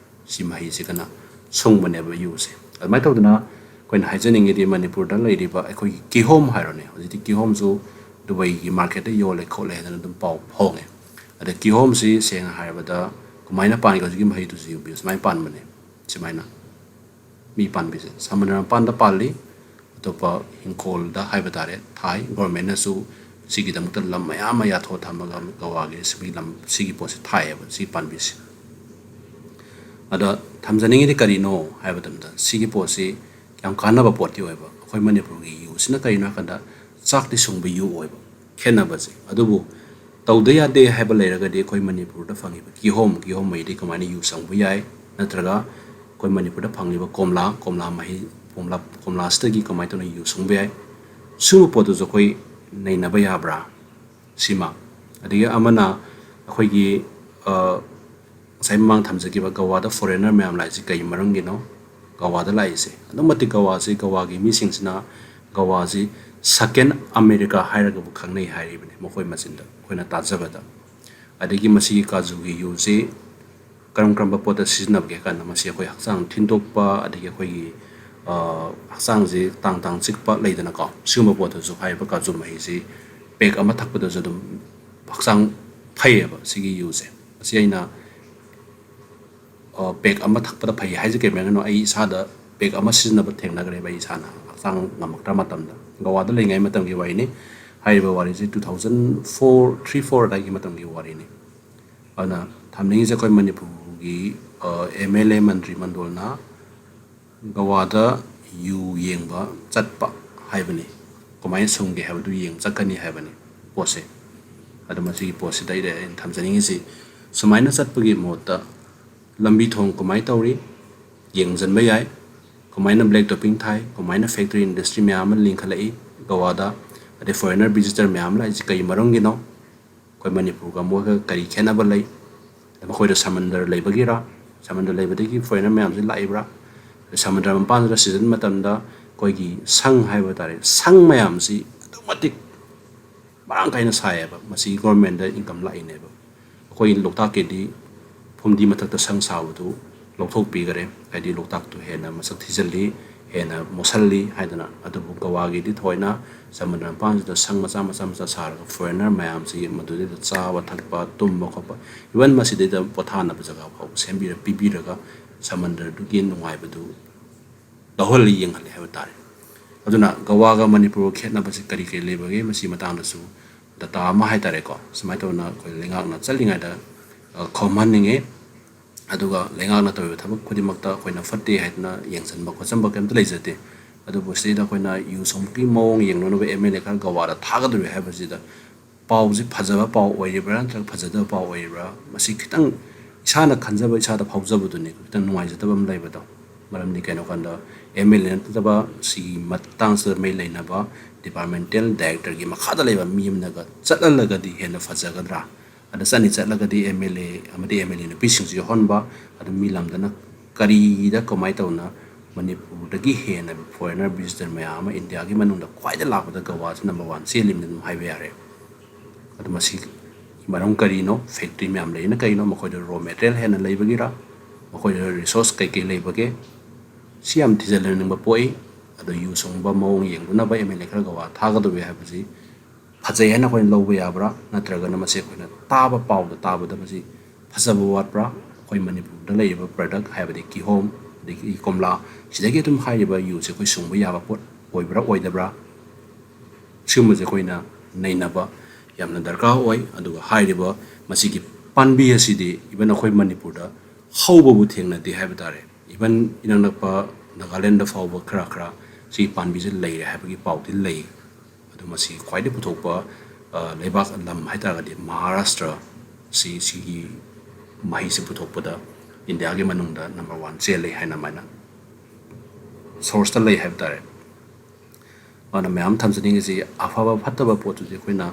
ꯁꯤ ꯃꯍꯩꯁꯤꯒꯅ ꯁꯨꯡꯕꯅꯦꯕ ꯌꯨꯁꯦ꯫ ꯑꯗꯨꯃꯥꯏꯅ ꯇꯧꯗꯅ ꯑꯩꯈꯣꯏꯅ ꯍꯥꯏꯖꯅꯤꯡꯉꯤꯗꯤ ꯃꯅꯤꯄꯨꯔꯗ ꯂꯩꯔꯤꯕ ꯑꯩꯈꯣꯏꯒꯤ ꯀꯤꯍꯣꯝ ꯍꯥꯏꯔꯣꯅꯦ, ꯍꯧꯖꯤꯛꯇꯤ ꯀꯤꯍꯣꯝꯁꯨ ꯗꯨꯕꯩꯒꯤ ꯃꯥꯔꯀꯦꯠꯇ ꯌꯣꯜꯂꯦ ꯈꯣꯠꯂꯦ ꯍꯥꯏꯗꯅ ꯑꯗꯨꯝ ꯄꯥꯎ ꯐꯣꯡꯉꯦ꯫ ꯑꯗ ꯀꯤꯍꯣꯝꯁꯤ ꯁꯦꯡꯅ ꯍꯥꯏꯔꯕꯗ ꯀꯃꯥꯏꯅ ꯄꯥꯟꯒꯦ? ꯍꯧꯖꯤꯛꯀꯤ ꯃꯍꯩꯗꯨꯁꯨ ꯌꯨꯕꯤ ꯁꯨꯃꯥꯏꯅ ꯄꯥꯟꯕꯅꯦ, ꯁꯨꯃꯥꯏꯅ꯫ ꯃꯤ ꯄꯥꯟꯕꯤꯁꯦ ꯁꯃꯨꯗ꯭ꯔ ꯃꯄꯥꯟꯗ ꯄꯥꯜꯂꯤ, ꯑꯇꯣꯞꯄ ꯏꯪꯈꯣꯜꯗ ꯍꯥꯏꯕ ꯇꯥꯔꯦ ꯊꯥꯏ꯫ ꯒꯣꯔꯃꯦꯟꯅꯁꯨ ꯁꯤꯒꯤꯗꯃꯛꯇ ꯂꯝ ꯃꯌꯥꯝ ꯑꯃ ꯌꯥꯊꯣꯛꯑ ꯊꯝꯃꯒ ꯒꯋꯥꯒꯤ ꯁꯤꯒꯤ ꯂꯝ, ꯁꯤꯒꯤ ꯄꯣꯠꯁꯦ ꯊꯥꯏꯌꯦꯕ, ꯁꯤ ꯄꯥꯝꯕꯤꯁꯦ꯫ ꯑꯗ ꯊꯝꯖꯅꯤꯡꯉꯤꯗꯤ ꯀꯔꯤꯅꯣ ꯍꯥꯏꯕ ꯃꯇꯝꯗ, ꯁꯤꯒꯤ ꯄꯣꯠꯁꯤ ꯌꯥꯝ ꯀꯥꯟꯅꯕ ꯄꯣꯠꯇꯤ ꯑꯣꯏꯕ꯫ ꯑꯩꯈꯣꯏ ꯃꯅꯤꯄꯨꯔꯒꯤ ꯌꯨꯁꯤꯅ ꯀꯔꯤꯅꯣ ꯍꯥꯏ ꯀꯥꯟꯗ, ꯆꯥꯛꯇꯤ ꯁꯨꯡꯕ ꯌꯨ ꯑꯣꯏꯕ꯫ ꯈꯦꯠꯅꯕꯁꯦ꯫ ꯑꯗꯨꯕꯨ ꯇꯧꯗ ꯌꯥꯗꯦ ꯍꯥꯏꯕ ꯂꯩꯔꯒꯗꯤ ꯑꯩꯈꯣꯏ ꯃꯅꯤꯄꯨꯔꯗ ꯐꯪꯉꯤꯕ ꯀꯤꯍꯣꯝ, ꯀꯤꯍꯣꯝ ꯃꯍꯤꯗꯤ ꯀꯃꯥꯏꯅ ꯌꯨ ꯁꯨꯡꯕ ꯌꯥꯏ? ꯅꯠꯇ꯭ꯔꯒ ꯑꯩꯈꯣꯏ ꯃꯅꯤꯄꯨꯔꯗ ꯐꯪꯂꯤꯕ ꯀꯣꯝꯂꯥ, ꯀꯣꯝꯂꯥ ꯃꯍꯤ, ꯀꯣꯝꯂꯥ, ꯀꯣꯝꯂꯥꯁꯤꯗꯒꯤ ꯀꯃꯥꯏꯅ ꯇꯧꯅ ꯌꯨ ꯁꯨꯡꯕ ꯌꯥꯏ? ꯁꯤꯒꯨꯝꯕ ꯄꯣꯠꯇꯨꯁꯨ ꯑꯩꯈꯣꯏ ꯅꯩꯅꯕ ꯌꯥꯕ꯭ꯔꯥ? ꯁꯤꯃ꯫ ꯑꯗꯒꯤ ꯑꯃꯅ ꯑꯩꯈꯣꯏꯒꯤ, ꯑ, ꯉꯁꯥꯏ ꯃꯃꯥꯡ ꯊꯝꯖꯈꯤꯕ ꯒꯋꯥꯗ ꯐꯣꯔꯦꯟꯅꯔ ꯃꯌꯥꯝ ꯂꯥꯛꯏꯁꯦ ꯀꯩ ꯃꯔꯝꯒꯤꯅꯣ? ꯒꯋꯥꯗ ꯂꯥꯛꯏꯁꯦ꯫ ꯑꯗꯨꯛ ꯃꯇꯤꯛ ꯒꯋꯥꯁꯤ, ꯒꯋꯥꯒꯤ ꯃꯤꯁꯤꯡꯁꯤꯅ ꯒꯋꯥꯁꯤ ꯁꯦꯀꯦꯟ ꯑꯃꯦꯔꯤꯀꯥ ꯍꯥꯏꯔꯒꯕꯨ ꯈꯪꯅꯩ ꯍꯥꯏꯔꯤꯕꯅꯤ ꯃꯈꯣꯏ ꯃꯆꯤꯟꯗ, ꯑꯩꯈꯣꯏꯅ ꯇꯥꯖꯕꯗ꯫ ꯑꯗꯒꯤ ꯃꯁꯤꯒꯤ ꯀꯥꯖꯨꯒꯤ ꯌꯨꯁꯤ ꯀꯔꯝ ꯀꯔꯝꯕ ꯄꯣꯠꯇ ꯁꯤꯖꯤꯟꯅꯕꯒꯦ ꯍꯥꯏ ꯀꯥꯟꯗ, ꯃꯁꯤ ꯑꯩꯈꯣꯏ ꯍꯛꯆꯥꯡ ꯊꯤꯟꯗꯣꯛꯄ, ꯑꯗꯒꯤ ꯑꯩꯈꯣꯏꯒꯤ, ꯑ, ꯍꯛꯆꯥꯡꯁꯤ ꯇꯥꯡ ꯇꯥꯡ ꯆꯤꯛꯄ ꯂꯩꯗꯅꯀꯣ, ꯁꯤꯒꯨꯝꯕ ꯄꯣꯠꯇꯁꯨ ꯍꯥꯏꯔꯤꯕ ꯀꯥꯖꯨ ꯃꯍꯤꯁꯤ ꯄꯦꯛ ꯑꯃ ꯊꯛꯄꯗꯁꯨ ꯑꯗꯨꯝ ꯍꯛꯆꯥꯡ ꯐꯩꯌꯦꯕ ꯁꯤꯒꯤ ꯌꯨꯁꯦ꯫ ꯃꯁꯤ ꯑꯩꯅ ꯄꯦꯛ ꯑꯃ ꯊꯛꯄꯗ ꯐꯩ ꯍꯥꯏꯁꯦ ꯀꯩ ꯃꯔꯝꯒꯤꯅꯣ? ꯑꯩ ꯏꯁꯥꯗ ꯄꯦꯛ ꯑꯃ ꯁꯤꯖꯤꯟꯅꯕ ꯊꯦꯡꯅꯈ꯭ꯔꯦꯕ, ꯑꯩ ꯏꯁꯥꯅ ꯍꯛꯆꯥꯡ ꯉꯝꯃꯛꯇ꯭ꯔ ꯃꯇꯝꯗ꯫ ꯒꯋꯥꯗ ꯂꯩꯉꯩ ꯃꯇꯝꯒꯤ ꯋꯥꯔꯤꯅꯤ꯫ ꯍꯥꯏꯔꯤꯕ ꯋꯥꯔꯤꯁꯤ two thousand four three four ꯑꯗꯥꯏꯒꯤ ꯃꯇꯝꯒꯤ ꯋꯥꯔꯤꯅꯤ꯫ ꯑꯗꯨꯅ ꯊꯝꯅꯤꯡꯉꯤꯁꯦ, ꯑꯩꯈꯣꯏ ꯃꯅꯤꯄꯨꯔꯒꯤ M L A, Mantri ꯃꯟꯗꯣꯜꯅ ꯒꯋꯥꯗ U ꯌꯦꯡꯕ ꯆꯠꯄ ꯍꯥꯏꯕꯅꯤ꯫ ꯀꯃꯥꯏꯅ ꯁꯨꯝꯒꯦ ꯍꯥꯏꯕꯗꯨ ꯌꯦꯡ ꯆꯠꯀꯅꯤ ꯍꯥꯏꯕꯅꯤ ꯄꯣꯠꯁꯦ꯫ ꯑꯗꯣ ꯃꯁꯤꯒꯤ ꯄꯣꯠꯁꯤꯗ ꯑꯩꯅ ꯊꯝꯖꯅꯤꯡꯉꯤꯁꯤ, ꯁꯨꯃꯥꯏꯅ ꯆꯠꯄꯒꯤ ꯃꯍꯨꯠꯇ ꯂꯝꯕꯤ ꯊꯣꯡ ꯀꯃꯥꯏꯅ ꯇꯧꯔꯤ ꯌꯦꯡꯁꯤꯟꯕ ꯌꯥꯏ, ꯀꯃꯥꯏꯅ ꯕ꯭ꯂꯦꯛ ꯇꯣꯄꯤꯡ ꯊꯥꯏ, ꯀꯃꯥꯏꯅ ꯐꯦꯛꯇ꯭ꯔꯤ ꯏꯟꯗꯁꯇ꯭ꯔꯤ ꯃꯌꯥꯝ ꯑꯃ ꯂꯤꯡꯈꯠꯂꯛꯏ ꯒꯋꯥꯗ, ꯑꯗꯩ ꯐꯣꯔꯦꯅꯔ ꯚꯤꯖꯤꯇꯔ ꯃꯌꯥꯝ ꯑꯃ ꯂꯥꯛꯏꯁꯤ ꯀꯔꯤ ꯃꯔꯝꯒꯤꯅꯣ? ꯑꯩꯈꯣꯏ ꯃꯅꯤꯄꯨꯔꯒ ꯃꯣꯏꯒ ꯀꯔꯤ ꯈꯦꯠꯅꯕ ꯂꯩ? ꯃꯈꯣꯏꯗ ꯁꯃꯨꯗ꯭ꯔ ꯂꯩꯕꯒꯤꯔꯥ? ꯁꯃꯨꯗ꯭ꯔ ꯂꯩꯕꯗꯒꯤ ꯐꯣꯔꯦꯅꯔ ꯃꯌꯥꯝꯁꯤ ꯂꯥꯛꯏꯕ꯭ꯔꯥ? ꯁꯃꯨꯗ꯭ꯔ ꯃꯄꯥꯟꯁꯤꯗ ꯁꯤꯖꯟ ꯃꯇꯝꯗ ꯑꯩꯈꯣꯏꯒꯤ ꯁꯪ ꯍꯥꯏꯕ ꯇꯥꯔꯦ, ꯁꯪ ꯃꯌꯥꯝꯁꯤ ꯑꯗꯨꯛ ꯃꯇꯤꯛ ꯃꯔꯥꯡ ꯀꯥꯏꯅ ꯁꯥꯏꯌꯦꯕ, ꯃꯁꯤꯒꯤ ꯒꯣꯔꯃꯦꯟꯗ ꯏꯟꯀꯝ ꯂꯥꯛꯏꯅꯦꯕ꯫ ꯑꯩꯈꯣꯏ ꯂꯣꯛꯇꯥꯛꯀꯤꯗꯤ ꯐꯨꯝꯗꯤ ꯃꯊꯛꯇ ꯁꯪ ꯁꯥꯕꯗꯨ ꯂꯧꯊꯣꯛꯄꯤꯈꯔꯦ, ꯍꯥꯏꯗꯤ ꯂꯣꯛꯇꯥꯛꯇꯨ ꯍꯦꯟꯅ ꯃꯁꯛ ꯊꯤꯖꯤꯜꯂꯤ, ꯍꯦꯟꯅ ꯃꯣꯠꯁꯤꯜꯂꯤ ꯍꯥꯏꯗꯅ꯫ ꯑꯗꯨꯕꯨ ꯒꯋꯥꯒꯤꯗꯤ ꯊꯑꯣꯏꯅ ꯁꯃꯨꯗ꯭ꯔ ꯃꯄꯥꯟꯁꯤꯗ ꯁꯪ ꯃꯆꯥ ꯃꯆꯥ ꯃꯆꯥ ꯁꯥꯔꯒ ꯐꯣꯔꯦꯅꯔ ꯃꯌꯥꯝꯁꯤ ꯃꯗꯨꯗꯩꯗ ꯆꯥꯕ ꯊꯛꯄ, ꯇꯨꯝꯕ ꯈꯣꯠꯄ, ꯏꯚꯟ ꯃꯁꯤꯗꯩꯗ ꯄꯣꯊꯥꯅꯕ ꯖꯒꯥ ꯐꯥꯎꯕ ꯁꯦꯝꯕꯤꯔ ꯄꯤꯕꯤꯔꯒ ꯁꯃꯨꯗ꯭ꯔꯗꯨꯒꯤ ꯅꯨꯡꯉꯥꯏꯕꯗꯨ ꯂꯧꯍꯜꯂꯤ, ꯌꯦꯡꯍꯜꯂꯤ ꯍꯥꯏꯕ ꯇꯥꯔꯦ꯫ ꯑꯗꯨꯅ ꯒꯋꯥꯒ ꯃꯅꯤꯄꯨꯔꯒ ꯈꯦꯠꯅꯕꯁꯤ ꯀꯔꯤ ꯀꯔꯤ ꯂꯩꯕꯒꯦ? ꯃꯁꯤ ꯃꯇꯥꯡꯗꯁꯨ ꯗꯇꯥ ꯑꯃ ꯍꯥꯏ ꯇꯥꯔꯦꯀꯣ, ꯁꯨꯃꯥꯏꯅ ꯇꯧꯗꯅ ꯑꯩꯈꯣꯏ ꯂꯩꯉꯥꯛꯅ ꯆꯠꯂꯤꯉꯩꯗ, ꯑ, ꯈꯣꯝꯍꯟꯅꯤꯡꯉꯤ꯫ ꯑꯗꯨꯒ ꯂꯩꯉꯥꯛꯅ ꯇꯧꯔꯤꯕ ꯊꯕꯛ ꯈꯨꯗꯤꯡꯃꯛꯇ ꯑꯩꯈꯣꯏꯅ ꯐꯠꯇꯦ ꯍꯥꯏꯗꯅ ꯌꯦꯡꯁꯤꯟꯕ ꯈꯣꯠꯆꯟꯕ ꯀꯩꯝꯇ ꯂꯩꯖꯗꯦ꯫ ꯑꯗꯨꯕꯨ ꯁꯤꯗꯩꯗ ꯑꯩꯈꯣꯏꯅ ꯌꯨ ꯁꯨꯡꯕꯒꯤ ꯃꯑꯣꯡ ꯌꯦꯡꯅꯅꯕ ꯑꯦꯝ ꯑꯦꯜ ꯑꯦ ꯈꯔ ꯒꯋꯥꯗ ꯊꯥꯒꯗꯧꯔꯤ ꯍꯥꯏꯕꯁꯤꯗ ꯄꯥꯎꯁꯤ ꯐꯖꯕ ꯄꯥꯎ ꯑꯣꯏꯔꯤꯕ꯭ꯔꯥ ꯅꯠꯇ꯭ꯔꯒ ꯐꯖꯗꯕ ꯄꯥꯎ ꯑꯣꯏꯔꯤꯕ꯭ꯔꯥ, ꯃꯁꯤ ꯈꯤꯇꯪ ꯏꯁꯥꯅ ꯈꯟꯖꯕ, ꯏꯁꯥꯗ ꯐꯥꯎꯖꯕꯗꯨꯅꯤ ꯈꯤꯇꯪ ꯅꯨꯡꯉꯥꯏꯖꯗꯕ ꯑꯃ ꯂꯩꯕꯗꯣ꯫ ꯃꯔꯝꯗꯤ ꯀꯩꯅꯣ ꯀꯥꯟꯗ, ꯑꯦꯝ ꯑꯦꯜ ꯑꯦ ꯅꯠꯇꯕ ꯁꯤꯒꯤ ꯃꯇꯥꯡꯁꯤꯗ ꯃꯔꯤ ꯂꯩꯅꯕ ꯗꯤꯄꯥꯔꯠꯃꯦꯟꯇꯦꯜ ꯗꯥꯏꯔꯦꯛꯇꯔꯒꯤ ꯃꯈꯥꯗ ꯂꯩꯕ ꯃꯤ ꯑꯃꯅꯒ ꯆꯠꯍꯜꯂꯒꯗꯤ ꯍꯦꯟꯅ ꯐꯖꯒꯗ꯭ꯔꯥ? ꯑꯗ ꯆꯠꯅꯤ ꯆꯠꯂꯒꯗꯤ ꯑꯦꯝ ꯑꯦꯜ ꯑꯦ ꯑꯃꯗꯤ ꯑꯦꯝ ꯑꯦꯜ ꯑꯦ ꯅꯨꯄꯤꯁꯤꯡꯁꯨ ꯌꯥꯎꯍꯟꯕ, ꯑꯗꯨ ꯃꯤ ꯂꯝꯗꯅ ꯀꯔꯤꯗ ꯀꯃꯥꯏꯅ ꯇꯧꯅ ꯃꯅꯤꯄꯨꯔꯗꯒꯤ ꯍꯦꯟꯅ ꯐꯣꯔꯦꯅꯔ ꯚꯤꯖꯤꯇꯔ ꯃꯌꯥꯝ ꯑꯃ ꯏꯟꯗꯤꯌꯥꯒꯤ ꯃꯅꯨꯡꯗ ꯈ꯭ꯋꯥꯏꯗ ꯂꯥꯛꯄꯗ ꯒꯋꯥꯁꯤ ꯅꯝꯕꯔ ꯋꯥꯟ ꯆꯦꯜꯂꯤꯕꯅꯤ ꯑꯗꯨꯝ ꯍꯥꯏꯕ ꯌꯥꯔꯦ꯫ ꯑꯗꯨ ꯃꯁꯤ ꯃꯔꯝ ꯀꯔꯤꯅꯣ? ꯐꯦꯛꯇ꯭ꯔꯤ ꯃꯌꯥꯝ ꯂꯩꯔꯤꯅ ꯀꯔꯤꯅꯣ? ꯃꯈꯣꯏꯗ ꯔꯣ ꯃꯦꯇꯔꯤꯌꯦꯜ ꯍꯦꯟꯅ ꯂꯩꯕꯒꯤꯔ? ꯃꯈꯣꯏꯗ ꯔꯤꯁꯣꯔꯁ ꯀꯩꯀꯩ ꯂꯩꯕꯒꯦ? ꯁꯤ ꯌꯥꯝ ꯊꯤꯖꯤꯟꯅꯅꯤꯡꯕ ꯄꯣꯛꯏ꯫ ꯑꯗꯣ ꯌꯨ ꯁꯨꯡꯕ ꯃꯑꯣꯡ ꯌꯦꯡꯗꯨꯅꯕ ꯑꯦꯝ ꯑꯦꯜ ꯑꯦ ꯈꯔ ꯒꯋꯥ ꯊꯥꯒꯗꯧꯔꯤ ꯍꯥꯏꯕꯁꯤ ꯐꯖꯩ ꯍꯥꯏꯅ ꯑꯩꯈꯣꯏꯅ ꯂꯧꯕ ꯌꯥꯕ꯭ꯔꯥ? ꯅꯠꯇ꯭ꯔꯒꯅ ꯃꯁꯤ ꯑꯩꯈꯣꯏꯅ ꯇꯥꯕ ꯄꯥꯎꯗ ꯇꯥꯕꯗ ꯃꯁꯤ ꯐꯖꯕ ꯋꯥꯠꯄ꯭ꯔꯥ? ꯑꯩꯈꯣꯏ ꯃꯅꯤꯄꯨꯔꯗ ꯂꯩꯔꯤꯕ ꯄ꯭ꯔꯗꯛ, ꯍꯥꯏꯕꯗꯤ ꯀꯤꯍꯣꯝ, ꯑꯗꯒꯤ ꯀꯣꯝꯂꯥ, ꯁꯤꯗꯒꯤ ꯑꯗꯨꯝ ꯍꯥꯏꯔꯤꯕ ꯌꯨꯁꯦ ꯑꯩꯈꯣꯏ ꯁꯨꯡꯕ ꯌꯥꯕ ꯄꯣꯠ ꯑꯣꯏꯕ꯭ꯔꯥ ꯑꯣꯏꯗꯕ꯭ꯔꯥ, ꯁꯤꯒꯨꯝꯕꯁꯦ ꯑꯩꯈꯣꯏꯅ ꯅꯩꯅꯕ ꯌꯥꯝꯅ ꯗꯔꯀꯥꯔ ꯑꯣꯏ꯫ ꯑꯗꯨꯒ ꯍꯥꯏꯔꯤꯕ ꯃꯁꯤꯒꯤ ꯄꯥꯝꯕꯤ ꯑꯁꯤꯗꯤ even ꯑꯩꯈꯣꯏ ꯃꯅꯤꯄꯨꯔꯗ ꯍꯧꯕꯕꯨ ꯊꯦꯡꯅꯗꯦ ꯍꯥꯏꯕ ꯇꯥꯔꯦ꯫ Even ꯏꯅꯛ ꯅꯛꯄ ꯅꯥꯒꯥꯂꯦꯟꯗ ꯐꯥꯎꯕ ꯈꯔ ꯈꯔ ꯁꯤꯒꯤ ꯄꯥꯝꯕꯤꯁꯦ ꯂꯩꯔꯦ ꯍꯥꯏꯕꯒꯤ ꯄꯥꯎꯗꯤ ꯂꯩ꯫ ꯑꯗꯨ ꯃꯁꯤ ꯈ꯭ꯋꯥꯏꯗꯒꯤ ꯄꯨꯊꯣꯛꯄ, ꯑ, ꯂꯩꯕꯥꯛ, ꯂꯝ ꯍꯥꯏ ꯇꯥꯔꯒꯗꯤ ꯃꯍꯥꯔꯥꯁꯇ꯭ꯔ ꯁꯤ, ꯁꯤꯒꯤ ꯃꯍꯩꯁꯦ ꯄꯨꯊꯣꯛꯄꯗ ꯏꯟꯗꯤꯌꯥꯒꯤ ꯃꯅꯨꯡꯗ number one ꯆꯦꯜꯂꯤ ꯍꯥꯏꯅ ꯑꯗꯨꯃꯥꯏꯅ source ꯇ ꯂꯩ ꯍꯥꯏꯕ ꯇꯥꯔꯦ꯫ ꯑꯗꯨꯅ ꯃꯌꯥꯝ ꯊꯝꯖꯅꯤꯡꯉꯤꯁꯤ, ꯑꯐꯕ ꯐꯠꯇꯕ ꯄꯣꯠꯇꯨꯗꯤ ꯑꯩꯈꯣꯏꯅ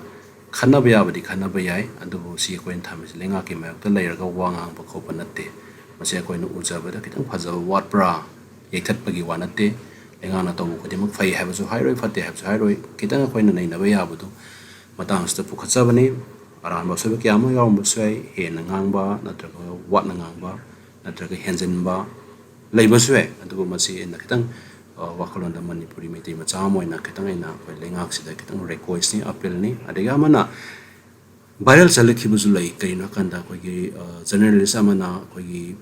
ꯈꯟꯅꯕ ꯌꯥꯕꯗꯤ ꯈꯟꯅꯕ ꯌꯥꯏ, ꯑꯗꯨꯕꯨ ꯁꯤ ꯑꯩꯈꯣꯏꯅ ꯊꯝꯃꯤꯁꯤ ꯂꯩꯉꯥꯛꯀꯤ ꯃꯥꯌꯣꯛꯇ ꯂꯩꯔꯒ ꯋꯥ ꯉꯥꯡꯕ ꯈꯣꯠꯄ ꯅꯠꯇꯦ꯫ ꯃꯁꯤ ꯑꯩꯈꯣꯏꯅ ꯎꯖꯕꯗ ꯈꯤꯇꯪ ꯐꯖꯕ ꯋꯥꯠꯄ꯭ꯔꯥ, ꯌꯩꯊꯠꯄꯒꯤ ꯋꯥ ꯅꯠꯇꯦ꯫ ꯂꯩꯉꯥꯛꯅ ꯇꯧꯕ ꯈꯨꯗꯤꯡꯃꯛ ꯐꯩ ꯍꯥꯏꯕꯁꯨ ꯍꯥꯏꯔꯣꯏ, ꯐꯠꯇꯦ ꯍꯥꯏꯕꯁꯨ ꯍꯥꯏꯔꯣꯏ꯫ ꯈꯤꯇꯪ ꯑꯩꯈꯣꯏꯅ ꯅꯩꯅꯕ ꯌꯥꯕꯗꯨ ꯃꯇꯥꯡꯁꯤꯗ ꯄꯨꯈꯠꯆꯕꯅꯤ꯫ ꯑꯔꯥꯟꯕ ꯑꯁꯣꯏꯕ ꯀꯌꯥ ꯑꯃ ꯌꯥꯎꯔꯝꯕꯁꯨ ꯌꯥꯏ, ꯍꯦꯟꯅ ꯉꯥꯡꯕ ꯅꯠꯇ꯭ꯔꯒ ꯋꯥꯠꯅ ꯉꯥꯡꯕ ꯅꯠꯇ꯭ꯔꯒ ꯍꯦꯟꯖꯤꯟꯕ ꯂꯩꯕꯁꯨ ꯌꯥꯏ꯫ ꯑꯗꯨꯕꯨ ꯃꯁꯤ ꯑꯩꯅ ꯈꯤꯇꯪ, ꯑ, ꯋꯥꯈꯜꯂꯣꯟꯗ ꯃꯅꯤꯄꯨꯔꯤ ꯃꯩꯇꯩ ꯃꯆꯥ ꯑꯃ ꯑꯣꯏꯅ ꯈꯤꯇꯪ ꯑꯩꯅ ꯑꯩꯈꯣꯏ ꯂꯩꯉꯥꯛꯁꯤꯗ ꯈꯤꯇꯪ request ꯅꯤ, appeal ꯅꯤ꯫ ꯑꯗꯒꯤ ꯑꯃꯅ viral ꯆꯠꯂꯛꯈꯤꯕꯁꯨ ꯂꯩ꯫ ꯀꯔꯤꯅꯣ ꯍꯥꯏꯀꯥꯟꯗ ꯑꯩꯈꯣꯏꯒꯤ, ꯑ, journalist ꯑꯃꯅ ꯑꯩꯈꯣꯏꯒꯤ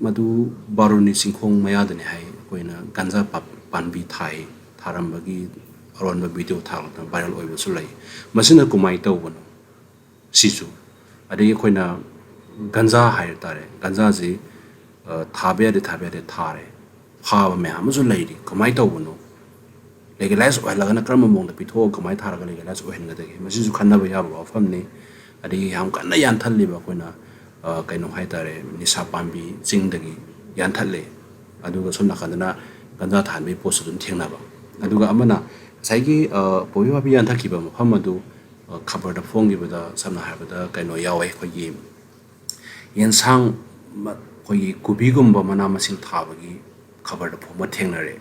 ꯃꯗꯨ ꯕꯥꯔꯨꯅꯤ ꯆꯤꯡꯈꯣꯡ ꯃꯌꯥꯗꯅꯤ ꯍꯥꯏ, ꯑꯩꯈꯣꯏꯅ ꯒꯟꯖꯥ ꯄꯥ-, ꯄꯥꯝꯕꯤ ꯊꯥꯏ, ꯊꯥꯔꯝꯕꯒꯤ ꯑꯔꯣꯟꯕ video ꯊꯥꯔꯛꯇꯅ viral ꯑꯣꯏꯕꯁꯨ ꯂꯩ꯫ ꯃꯁꯤꯅ ꯀꯃꯥꯏꯅ ꯇꯧꯕꯅꯣ? ꯁꯤꯁꯨ꯫ ꯑꯗꯒꯤ ꯑꯩꯈꯣꯏꯅ ꯒꯟꯖꯥ ꯍꯥꯏꯕ ꯇꯥꯔꯦ, ꯒꯟꯖꯥꯁꯤ, ꯑ, ꯊꯥꯕ ꯌꯥꯗꯦ, ꯊꯥꯕ ꯌꯥꯗꯦ ꯊꯥꯔꯦ, ꯐꯥꯕ ꯃꯌꯥꯝ ꯑꯃꯁꯨ ꯂꯩꯔꯤ꯫ ꯀꯃꯥꯏꯅ ꯇꯧꯕꯅꯣ? Legalize ꯑꯣꯏꯍꯜꯂꯒꯅ ꯀꯔꯝꯕ ꯃꯑꯣꯡꯗ ꯄꯤꯊꯣꯛꯑꯒ ꯀꯃꯥꯏꯅ ꯊꯥꯔꯒ legalize ꯑꯣꯏꯍꯟꯒꯗꯒꯦ? ꯃꯁꯤꯁꯨ ꯈꯟꯅꯕ ꯌꯥꯕ ꯋꯥꯐꯝꯅꯤ꯫ ꯑꯗꯒꯤ ꯌꯥꯝ ꯀꯟꯅ ꯌꯥꯟꯊꯠꯂꯤꯕ ꯑꯩꯈꯣꯏꯅ, ꯑ, ꯀꯩꯅꯣ ꯍꯥꯏ ꯇꯥꯔꯦ, ꯅꯤꯁꯥ ꯄꯥꯝꯕꯤ ꯆꯤꯡꯗꯒꯤ ꯌꯥꯟꯊꯠꯂꯦ, ꯑꯗꯨꯒ ꯁꯣꯝ ꯅꯥꯀꯟꯗꯅ ꯒꯟꯖꯥ ꯊꯥꯍꯟꯕꯒꯤ ꯄꯣꯠꯁꯨ ꯑꯗꯨꯝ ꯊꯦꯡꯅꯕ꯫ ꯑꯗꯨꯒ ꯑꯃꯅ ꯉꯁꯥꯏꯒꯤ, ꯑ, ꯄꯣꯕꯤ ꯋꯥꯕꯤ ꯌꯥꯟꯊꯠꯈꯤꯕ ꯃꯐꯝ ꯑꯗꯨ, ꯑ, ꯈꯕꯔꯗ ꯐꯣꯡꯈꯤꯕꯗ, ꯁꯝꯅ ꯍꯥꯏꯔꯕꯗ, ꯀꯩꯅꯣ ꯌꯥꯎꯋꯦ, ꯑꯩꯈꯣꯏꯒꯤ ꯌꯦꯟꯁꯥꯡ ꯃ-, ꯑꯩꯈꯣꯏꯒꯤ ꯀꯣꯕꯤꯒꯨꯝꯕ ꯃꯅꯥ ꯃꯁꯤꯡ ꯊꯥꯕꯒꯤ ꯈꯕꯔꯗ ꯐꯣꯡꯕ ꯊꯦꯡꯅꯔꯦ꯫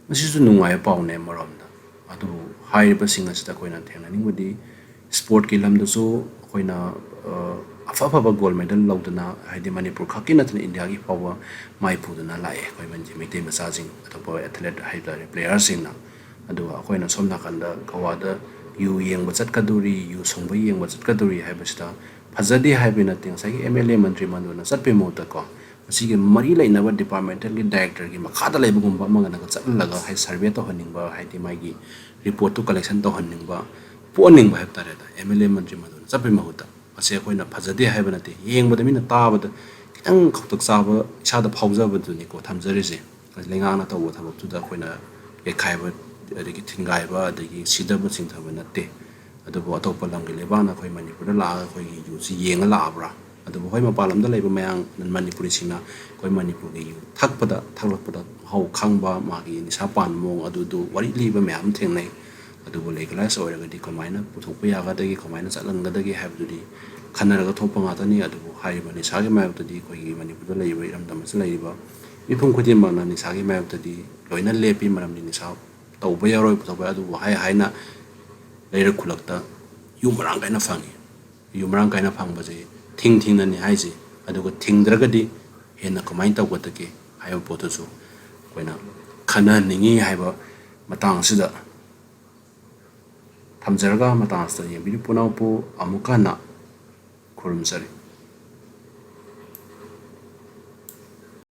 ꯃꯁꯤꯁꯨ ꯅꯨꯡꯉꯥꯏꯕ ꯄꯥꯎꯅꯦ ꯑꯃꯔꯣꯝꯗ꯫ ꯑꯗꯨꯕꯨ ꯍꯥꯏꯔꯤꯕꯁꯤꯡ ꯑꯁꯤꯗ ꯑꯩꯈꯣꯏꯅ ꯊꯦꯡꯅꯅꯤꯡꯕꯗꯤ, sportꯀꯤ ꯂꯝꯗꯁꯨ ꯑꯩꯈꯣꯏꯅ, ꯑ, ꯑꯐ ꯑꯐꯕ gold medal ꯂꯧꯗꯅ, ꯍꯥꯏꯗꯤ ꯃꯅꯤꯄꯨꯔ ꯈꯛꯀꯤ ꯅꯠꯇꯅ ꯏꯟꯗꯤꯌꯥꯒꯤ ꯐꯥꯎꯕ ꯃꯥꯏ ꯄꯨꯗꯨꯅ ꯂꯥꯛꯑꯦ ꯑꯩꯈꯣꯏ ꯃꯟꯖꯤ-, ꯃꯩꯇꯩ ꯃꯆꯥꯁꯤꯡ, ꯑꯇꯣꯞꯄ athlete ꯍꯥꯏ ꯇꯥꯔꯦ, playerꯁꯤꯡꯅ꯫ ꯑꯗꯨꯒ ꯑꯩꯈꯣꯏꯅ ꯁꯣꯝ ꯅꯥꯀꯟꯗ ꯒꯋꯥꯗ ꯌꯨ ꯌꯦꯡꯕ ꯆꯠꯀꯗꯣꯔꯤ, ꯌꯨ ꯁꯨꯡꯕ ꯌꯦꯡꯕ ꯆꯠꯀꯗꯣꯔꯤ ꯍꯥꯏꯕꯁꯤꯗ ꯐꯖꯗꯦ ꯍꯥꯏꯕ ꯅꯠꯇꯦ, ꯉꯁꯥꯏꯒꯤ ꯑꯦꯝ ꯑꯦꯜ ꯑꯦ ꯃꯟꯇ꯭ꯔꯤ ꯃꯟꯗꯣꯟꯅ ꯆꯠꯄꯒꯤ ꯃꯍꯨꯠꯇꯀꯣ, ꯃꯁꯤꯒꯤ ꯃꯔꯤ ꯂꯩꯅꯕ ꯗꯤꯄꯥꯔꯠꯃꯦꯟꯇꯦꯜꯒꯤ ꯗꯥꯏꯔꯦꯛꯇꯔꯒꯤ ꯃꯈꯥꯗ ꯂꯩꯕꯒꯨꯝꯕ ꯑꯃꯒꯅꯒ ꯆꯠꯍꯜꯂꯒ, ꯍꯥꯏꯗꯤ, ꯁꯔꯚꯦ ꯇꯧꯍꯟꯅꯤꯡꯕ, ꯍꯥꯏꯗꯤ, ꯃꯥꯒꯤ ꯔꯤꯄꯣꯔꯠꯇꯨ ꯀꯂꯦꯛꯁꯟ ꯇꯧꯍꯟꯅꯤꯡꯕ, ꯄꯣꯛꯍꯟꯅꯤꯡꯕ ꯍꯥꯏꯕ ꯇꯥꯔꯦꯗ, ꯑꯦꯝ ꯑꯦꯜ ꯑꯦ ꯃꯟꯇ꯭ꯔꯤ ꯃꯟꯗꯣꯟꯅ ꯆꯠꯄꯒꯤ ꯃꯍꯨꯠꯇ꯫ ꯃꯁꯤ ꯑꯩꯈꯣꯏꯅ ꯐꯖꯗꯦ ꯍꯥꯏꯕ ꯅꯠꯇꯦ, ꯌꯦꯡꯕꯗ, ꯃꯤꯅ ꯇꯥꯕꯗ ꯈꯤꯇꯪ ꯈꯧꯇꯛ ꯆꯥꯕ, ꯏꯁꯥꯗ ꯐꯥꯎꯖꯕꯗꯨꯅꯤꯀꯣ ꯊꯝꯖꯔꯤꯁꯦ꯫ ꯂꯩꯉꯥꯛꯅ ꯇꯧꯕ ꯊꯕꯛꯇꯨꯗ ꯑꯩꯈꯣꯏꯅ ꯌꯩꯈꯥꯏꯕ, ꯑꯗꯒꯤ ꯊꯤꯡꯒꯥꯏꯕ, ꯑꯗꯒꯤ ꯁꯤꯊꯕ ꯆꯤꯡꯊꯕ ꯅꯠꯇꯦ꯫ ꯑꯗꯨꯕꯨ ꯑꯇꯣꯞꯄ ꯂꯝꯒꯤ ꯂꯩꯕꯥꯛꯅ ꯑꯩꯈꯣꯏ ꯃꯅꯤꯄꯨꯔꯗ ꯂꯥꯛꯑꯒ ꯑꯩꯈꯣꯏꯒꯤ ꯌꯨꯁꯤ ꯌꯦꯡꯉ ꯂꯥꯛꯑꯕ꯭ꯔꯥ? ꯑꯗꯨꯕꯨ ꯍꯣꯏ, ꯃꯄꯥꯟ ꯂꯝꯗ ꯂꯩꯕ ꯃꯌꯥꯝ ꯃꯅꯤꯄꯨꯔꯤꯁꯤꯡꯅ ꯑꯩꯈꯣꯏ ꯃꯅꯤꯄꯨꯔꯒꯤ ꯌꯨ ꯊꯛꯄꯗ, ꯊꯛꯂꯛꯄꯗ ꯃꯍꯥꯎ ꯈꯪꯕ, ꯃꯥꯒꯤ ꯅꯤꯁꯥ ꯄꯥꯟꯕ ꯃꯑꯣꯡ ꯑꯗꯨꯗꯨ ꯋꯥꯔꯤ ꯂꯤꯕ ꯃꯌꯥꯝ ꯑꯃ ꯊꯦꯡꯅꯩ꯫ ꯑꯗꯨꯕꯨ ꯂꯤꯒꯦꯂꯥꯏꯁ ꯑꯣꯏꯔꯒꯗꯤ ꯀꯃꯥꯏꯅ ꯄꯨꯊꯣꯛꯄ ꯌꯥꯒꯗꯒꯦ, ꯀꯃꯥꯏꯅ ꯆꯠꯍꯟꯒꯗꯒꯦ ꯍꯥꯏꯕꯗꯨꯗꯤ ꯈꯟꯅꯔꯒ ꯊꯣꯛꯄ ꯉꯥꯛꯇꯅꯤ꯫ ꯑꯗꯨꯕꯨ ꯍꯥꯏꯔꯤꯕ ꯅꯤꯁꯥꯒꯤ ꯃꯥꯌꯣꯛꯇꯗꯤ ꯑꯩꯈꯣꯏꯒꯤ ꯃꯅꯤꯄꯨꯔꯗ ꯂꯩꯔꯤꯕ, ꯏꯔꯝꯗꯝ ꯑꯁꯤꯗ ꯂꯩꯔꯤꯕ ꯃꯤꯄꯨꯝ ꯈꯨꯗꯤꯡꯃꯛꯅ ꯅꯤꯁꯥꯒꯤ ꯃꯥꯌꯣꯛꯇꯗꯤ ꯂꯣꯏꯅ ꯂꯦꯞꯄꯤ, ꯃꯔꯝꯗꯤ ꯅꯤꯁꯥ ꯇꯧꯕ ꯌꯥꯔꯣꯏ, ꯄꯨꯊꯣꯛꯄ ꯌꯥꯔꯣꯏ꯫ ꯑꯗꯨꯕꯨ ꯍꯥꯏ ꯍꯥꯏꯅ ꯂꯩꯔꯛ ꯈꯨꯜꯂꯛꯇ ꯌꯨ ꯃꯔꯥꯡ ꯀꯥꯏꯅ ꯐꯪꯉꯤ꯫ ꯌꯨ ꯃꯔꯥꯡ ꯀꯥꯏꯅ ꯐꯪꯕꯁꯦ ꯊꯤꯡ ꯊꯤꯡꯅꯅꯤ ꯍꯥꯏꯁꯦ꯫ ꯑꯗꯨꯒ ꯊꯤꯡꯗ꯭ꯔꯒꯗꯤ ꯍꯦꯟꯅ ꯀꯃꯥꯏꯅ ꯇꯧꯒꯗꯒꯦ ꯍꯥꯏꯕ ꯄꯣꯠꯇꯨꯁꯨ ꯑꯩꯈꯣꯏꯅ ꯈꯟꯅꯍꯟꯅꯤꯡꯉꯤ ꯍꯥꯏꯕ ꯃꯇꯥꯡ ꯑꯁꯤꯗ ꯊꯝꯖꯔꯒ, ꯃꯇꯥꯡ ꯑꯁꯤꯗ ꯌꯦꯡꯕꯤꯔꯤꯕ ꯄꯨꯝꯅꯃꯛꯄꯨ ꯑꯃꯨꯛꯀ ꯍꯟꯅ ꯈꯨꯔꯨꯝꯖꯔꯤ꯫